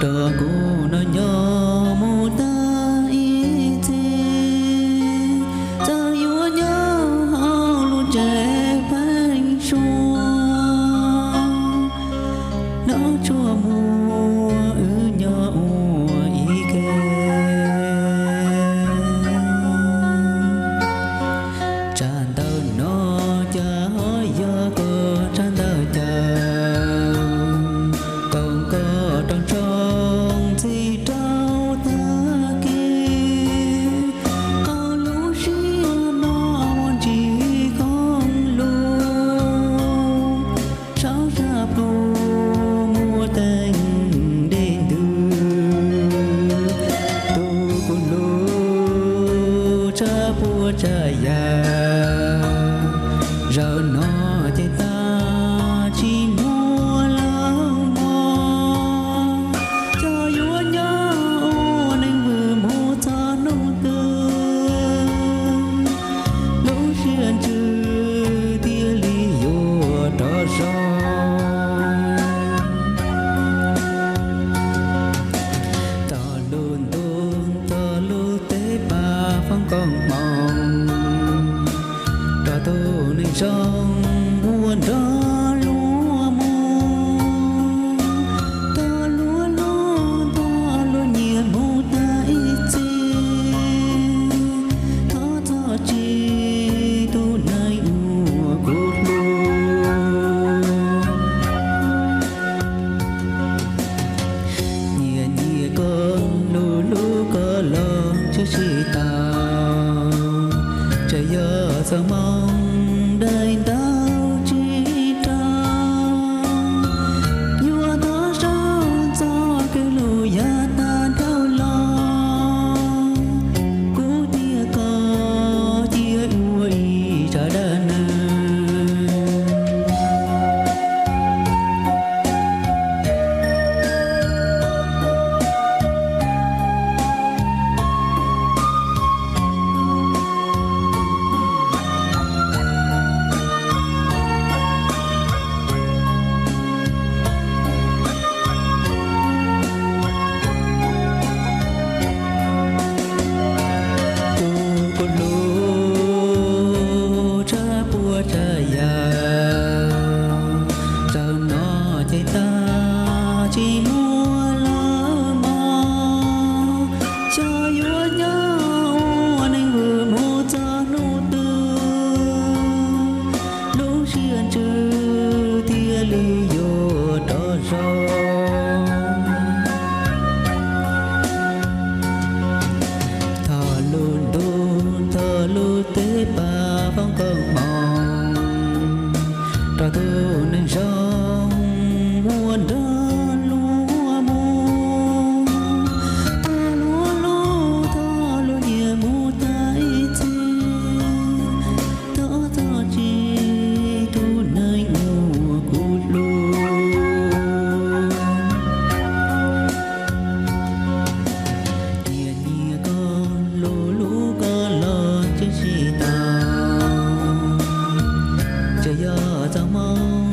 Yog kuv no nyob mus tag ib txhis, txawm yuav nyob hauv lub tsev pheeb suab, nrog tshuaj muag wb nyob ua ib ke. Tsab ntawv no cas ho yog koj tsab ntawv caw, koom koj rau tsoom txiv rau tag kis. Qhov lub siab no muaj ntsis koob lug, saum sab plhu muaj teeb dej ntws. Tus kuv hlub tsab puab tsab yam, zaum no ces tag tsis muaj lawm mog. Xyov yuav nyob ua neeg vwm mus txog hnub twg, lub siab ntsws thiaj li yuav rov zoo. Txog lub ntuj txog lub teb pab foom koob hmoov rau tus neeg zoo uas nrog luag mus. Txog luag hlub txog luag nyiam mus tag ib txhis, thov txhob tsim tus neeg uas kuv hlub. Nyiam nyiam koj hlub hlub koj los tsis sib tau, tseem yog txoj hmoo dai ntau tsis rau. Yuav thov sau txoj kev hlub yav tag dhau los, kuv thiab koj cia ua ib tsab dab neeg. Tus kuv hlub tsab puab tsab yam, zaum no ces tag tsis muaj lawm mog. Xyov yuav nyob ua neeg vwm mus txog hnub twg, lub siab ntsws thiaj li yuav rov zoo. Thov lub ntuj thov lub teb pab foom koob hmoov rau tus neeg zoo uas nrog luag mus. Thov luag hlub thov luag nyiam mus tag ib txhis, thov txhob tsim tus neeg uas kuv hlub. Nyiam nyiam koj hlub hlub koj los tsis sib tau, tseem yog txoj hmoo